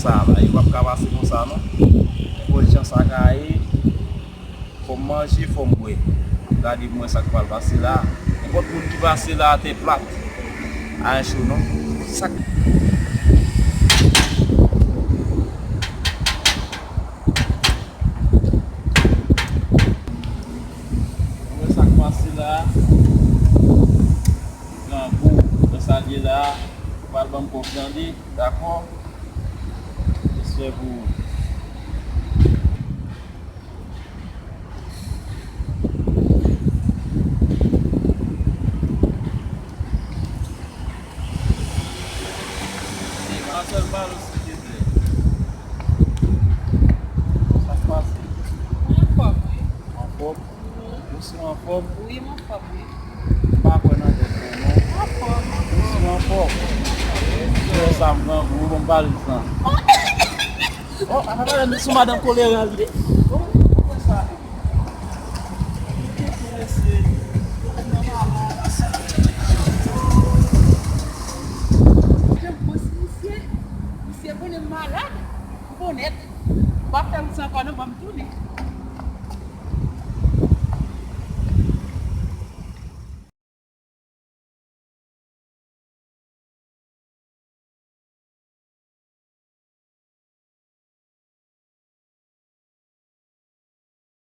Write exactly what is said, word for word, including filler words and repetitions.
Sa la, yo p ap ka pase konsa non. Nenpòt jan sa ka ye, fò m manje, fò m bwè. Gade pou mwen sa k pral pase la. Nenpòt moun ki pase la, tè plat. Anyen cho non. Sa k Mwen sa k pase la, grangou, nan sa l ye la, ou pral ban m kòb tande, dakò? Respè pou ou. Ansèl pale silteplè. Sa k pase? Mwen anfòm, wi. Anfòm? Ou si w anfòm? Wi, m anfòm, wi. M pa kwè nan tèt mwen, non. Anfòm, anfòm. Ou si w anfòm? Lè sa m grangou, ou ban m pale san. Oh, apa pale m sou madanm kolera li ye.